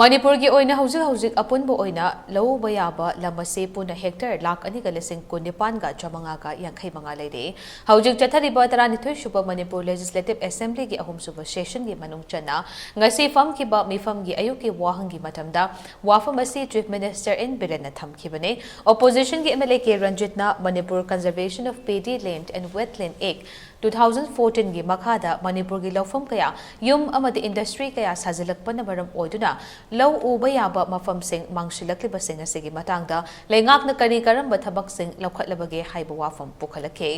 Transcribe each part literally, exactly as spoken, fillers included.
ꯃꯅꯤꯄꯨꯔꯒꯤ ꯑꯣꯏꯅ ꯍꯧꯖꯤꯛ ꯍꯧꯖꯤꯛ ꯑꯄꯨꯟꯕ ꯑꯣꯏꯅ ꯂꯧ ꯎꯕ ꯌꯥꯕ ꯂꯝ ꯑꯁꯤ ꯄꯨꯟꯅ ꯍꯦꯛꯇꯔ ꯂꯥꯈ ꯑꯅꯤꯒ ꯂꯤꯁꯤꯡ ꯀꯨꯟꯅꯤꯄꯥꯟꯒ ꯆꯥꯃꯉꯥꯒ ꯌꯥꯡꯈꯩ ꯃꯉꯥ ꯂꯩꯔꯦ꯫ ꯍꯧꯖꯤꯛ ꯆꯠꯊꯔꯤꯕ ꯇꯔꯥꯅꯤꯊꯣꯏ ꯁꯨꯕ ꯃꯅꯤꯄꯨꯔ ꯂꯦꯖꯤꯁꯂꯦꯇꯤꯚ ꯑꯦꯁꯦꯝꯕ꯭ꯂꯤꯒꯤ ꯑꯍꯨꯝꯁꯨꯕ ꯁꯦꯁꯟꯒꯤ ꯃꯅꯨꯡ ꯆꯟꯅ ꯉꯁꯤ ꯐꯝꯈꯤꯕ ꯃꯤꯐꯝꯒꯤ ꯑꯌꯨꯛꯀꯤ ꯋꯥꯍꯪꯒꯤ ꯃꯇꯝꯗ ꯋꯥꯐꯝ ꯑꯁꯤ ꯆꯤꯐ ꯃꯤꯅꯤꯁꯇꯔ ꯑꯦꯟ ꯕꯤꯔꯦꯟꯅ ꯊꯝꯈꯤꯕꯅꯤ꯫ ꯑꯣꯄꯣꯖꯤꯁꯟꯒꯤ ꯑꯦꯝ ꯑꯦꯜ ꯑꯦ ꯀꯦ ꯔꯟꯖꯤꯠꯅ Manipur Conservation of Paddy Land and Wetland Act two thousand fourteen ꯒꯤ ꯃꯈꯥꯗ ꯃꯅꯤꯄꯨꯔꯒꯤ ꯂꯧꯐꯝ ꯀꯌꯥ, ꯌꯨꯝ ꯑꯃꯗꯤ ꯏꯟꯗꯁꯇ꯭ꯔꯤ ꯀꯌꯥ ꯁꯥꯖꯤꯜꯂꯛꯄꯅ ꯃꯔꯝ ꯑꯣꯏꯗꯨꯅ ꯂꯧ ꯎꯕ ꯌꯥꯕ ꯃꯐꯝꯁꯤꯡ ꯃꯥꯡꯁꯤꯜꯂꯛꯂꯤꯕꯁꯤꯡ ꯑꯁꯤꯒꯤ ꯃꯇꯥꯡꯗ ꯂꯩꯉꯥꯛꯅ ꯀꯔꯤ ꯀꯔꯝꯕ ꯊꯕꯛꯁꯤꯡ ꯂꯧꯈꯠꯂꯕꯒꯦ ꯍꯥꯏꯕ ꯋꯥꯐꯝ ꯄꯨꯈꯠꯂꯛꯈꯤ꯫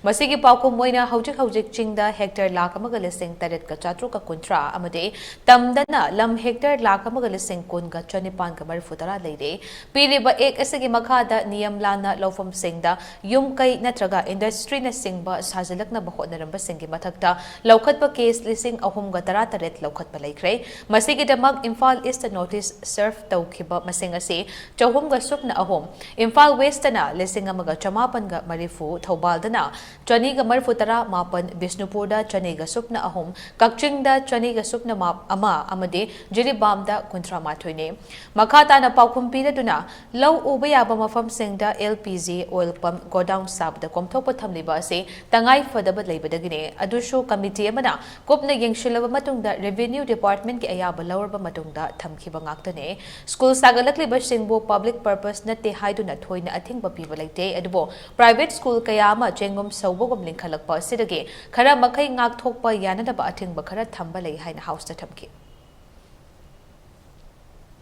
ꯃꯁꯤꯒꯤ ꯄꯥꯎꯈꯨꯝ ꯑꯣꯏꯅ ꯍꯧꯖꯤꯛ ꯍꯧꯖꯤꯛ ꯆꯤꯡꯗ ꯍꯦꯛꯇꯔ ꯂꯥꯈ ꯑꯃꯒ ꯂꯤꯁꯤꯡ ꯇꯔꯦꯠꯀ ꯆꯥꯇ꯭ꯔꯨꯛꯀ ꯀꯨꯟꯊ꯭ꯔꯥ ꯑꯃꯗꯤ ꯇꯝꯗꯅ ꯂꯝ ꯍꯦꯛꯇꯔ ꯂꯥꯈ ꯑꯃꯒ ꯂꯤꯁꯤꯡ ꯀꯨꯟꯒ ꯆꯅꯤꯄꯥꯟꯒ ꯃꯔꯤꯐꯨ ꯇꯔꯥ ꯂꯩꯔꯦ꯫ ꯄꯤꯔꯤꯕ ꯑꯦꯛ ꯑꯁꯤꯒꯤ ꯃꯈꯥꯗ ꯅꯤꯌꯝ ꯂꯥꯟꯅ ꯂꯧꯐꯝꯁꯤꯡꯗ ꯌꯨꯝ ꯀꯩ ꯅꯠꯇ꯭ꯔꯒ ꯏꯟꯗꯁꯇ꯭ꯔꯤꯅꯆꯤꯡꯕ ꯁꯥꯖꯤꯜꯂꯛꯅꯕ ꯍꯣꯠꯅꯔꯝꯕꯁꯤꯡꯒꯤ ꯃꯊꯛꯇ ꯂꯧꯈꯠꯄ ꯀꯦꯁ ꯂꯤꯁꯤꯡ ꯑꯍꯨꯝꯒ ꯇꯔꯥꯇꯔꯦꯠ ꯂꯧꯈꯠꯄ ꯂꯩꯈ꯭ꯔꯦ꯫ ꯃꯁꯤꯒꯤꯗꯃꯛ ꯏꯝꯐꯥꯜ ꯏꯁꯇ ꯅꯣꯇꯤꯁ ꯁꯔꯚ ꯇꯧꯈꯤꯕ ꯃꯁꯤꯡ ꯑꯁꯤ ꯆꯍꯨꯝꯒ ꯁꯨꯞꯅ ꯑꯍꯨꯝ, ꯏꯝꯐꯥꯜ ꯋꯦꯁꯇꯅ ꯂꯤꯁꯤꯡ ꯑꯃꯒ ꯆꯃꯥꯄꯟꯒ ꯃꯔꯤꯐꯨ, ꯊꯧꯕꯥꯜꯗꯅ ꯆꯅꯤꯒ ꯃꯔꯤꯐꯨ ꯇꯔꯥ ꯃꯥꯄꯟ, ꯕꯤꯁꯅꯨꯄꯨꯔꯗ ꯆꯅꯤꯒ ꯁꯨꯞꯅ ꯑꯍꯨꯝ, ꯀꯛꯆꯤꯡꯗ ꯆꯅꯤꯒ ꯁꯨꯞꯅ ꯃꯥ-, ꯑꯃ ꯑꯃꯗꯤ ꯖꯤꯔꯤꯕꯥꯝꯗ ꯀꯨꯟꯊ꯭ꯔꯥ ꯃꯥꯊꯣꯏꯅꯤ꯫ ꯃꯈꯥ ꯇꯥꯅ ꯄꯥꯎꯈꯨꯝ ꯄꯤꯔꯗꯨꯅ ꯂꯧ ꯎꯕ ꯌꯥꯕ ꯃꯐꯝꯁꯤꯡꯗ L P G oil pump godown ꯁꯥꯕꯗ ꯀꯣꯝꯊꯣꯛꯄ ꯊꯝꯂꯤꯕ ꯑꯁꯤ ꯇꯉꯥꯏ ꯐꯗꯕ ꯂꯩꯕꯗꯒꯤꯅꯤ꯫ ꯑꯗꯨꯁꯨ ꯀꯃꯤꯇꯤ ꯑꯃꯅ ꯀꯨꯞꯅ ꯌꯦꯡꯁꯤꯜꯂꯕ ꯃꯇꯨꯡꯗ ꯔꯦꯚꯤꯅ꯭ꯌꯨ ꯗꯤꯄꯥꯔꯠꯃꯦꯟꯠꯀꯤ ꯑꯌꯥꯕ ꯂꯧꯔꯕ ꯃꯇꯨꯡꯗ ꯊꯝꯈꯤꯕ ꯉꯥꯛꯇꯅꯤ꯫ ꯁ꯭ꯀꯨꯜ ꯁꯥꯒꯠꯂꯛꯂꯤꯕꯁꯤꯡꯕꯨ ꯄꯕ꯭ꯂꯤꯛ ꯄꯔꯄꯁ ꯅꯠꯇꯦ ꯍꯥꯏꯗꯨꯅ ꯊꯣꯏꯅ ꯑꯊꯤꯡꯕ ꯄꯤꯕ ꯂꯩꯇꯦ꯫ ꯑꯗꯨꯕꯨ ꯄ꯭ꯔꯥꯏꯚꯦꯠ ꯁ꯭ꯀꯨꯜ ꯀꯌꯥ ꯑꯃ ꯆꯦꯡꯒꯨꯝ ꯁꯧꯕꯒꯨꯝ ꯂꯤꯡꯈꯠꯂꯛꯄ ꯑꯁꯤꯗꯒꯤ ꯈꯔ ꯃꯈꯩ ꯉꯥꯛꯊꯣꯛꯄ ꯌꯥꯅꯅꯕ ꯑꯊꯤꯡꯕ ꯈꯔ ꯊꯝꯕ ꯂꯩ ꯍꯥꯏꯅ ꯍꯥꯎꯁꯇ ꯊꯝꯈꯤ꯫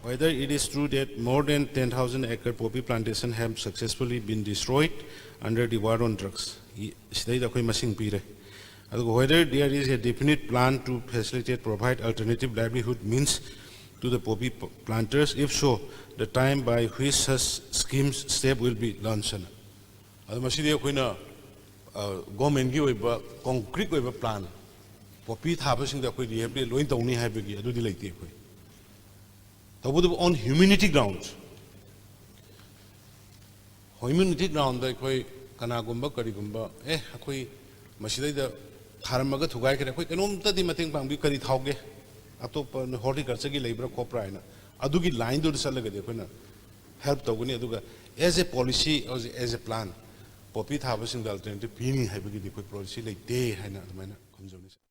Whether it is true that more than ten thousand acre poppy plantation have successfully been destroyed under the war on drugs, ꯁꯤꯗꯩꯗ ꯑꯩꯈꯣꯏ ꯃꯁꯤꯡ ꯄꯤꯔꯦ꯫ ꯑꯗꯨꯒ whether there is a definite plan to facilitate, provide alternative livelihood means to the poppy planters, if so, the time by which such schemes step will be launched. ꯑꯗꯣ ꯃꯁꯤꯗꯤ ꯑꯩꯈꯣꯏꯅ ꯒꯣꯔꯃꯦꯟꯒꯤ ꯑꯣꯏꯕ ꯀꯣꯡꯀ꯭ꯔꯤꯠ ꯑꯣꯏꯕ ꯄ꯭ꯂꯥꯟ, ꯄꯣꯄꯤ ꯊꯥꯕꯁꯤꯡꯗ ꯑꯩꯈꯣꯏ ꯔꯤꯍꯦꯕꯤꯂꯤꯇꯦꯠ ꯂꯣꯏ ꯇꯧꯅꯤ ꯍꯥꯏꯕꯒꯤ ꯑꯗꯨꯗꯤ ꯂꯩꯇꯦ꯫ ꯑꯩꯈꯣꯏ ꯇꯧꯕꯇꯕꯨ on humanity grounds, humanity ground ꯑꯩꯈꯣꯏ ꯀꯅꯥꯒꯨꯝꯕ ꯀꯔꯤꯒꯨꯝꯕ ꯑꯦ ꯑꯩꯈꯣꯏ ꯃꯁꯤꯗꯩꯗ ꯊꯥꯔꯝꯃꯒ ꯊꯨꯒꯥꯏꯈ꯭ꯔꯦ, ꯑꯩꯈꯣꯏ ꯀꯩꯅꯣꯝꯇꯗꯤ ꯃꯇꯦꯡ ꯄꯥꯡꯕꯤꯌꯨ, ꯀꯔꯤ ꯊꯥꯎꯒꯦ? ꯑꯇꯣꯞꯄ ꯅꯣꯏ ꯍꯣꯔꯇꯤꯀꯜꯆꯔꯒꯤ ꯂꯩꯕ꯭ꯔꯥ ꯈꯣꯠꯄ꯭ꯔꯥ ꯍꯥꯏꯅ ꯑꯗꯨꯒꯤ ꯂꯥꯏꯟꯗꯨꯗ ꯆꯠꯂꯒꯗꯤ ꯑꯩꯈꯣꯏꯅ ꯍꯦꯜꯞ ꯇꯧꯒꯅꯤ꯫ ꯑꯗꯨꯒ as a policy, as a plan, ꯄꯣꯄꯤ ꯊꯥꯕꯁꯤꯡꯗ ꯑꯜꯇꯔꯅꯦꯇꯤꯞ ꯄꯤꯅꯤ ꯍꯥꯏꯕꯒꯤꯗꯤ ꯑꯩꯈꯣꯏ ꯄꯣꯂꯤꯁꯤ ꯂꯩꯇꯦ ꯍꯥꯏꯅ ꯑꯗꯨꯃꯥꯏꯅ ꯈꯨꯝꯖꯕꯅꯤ꯫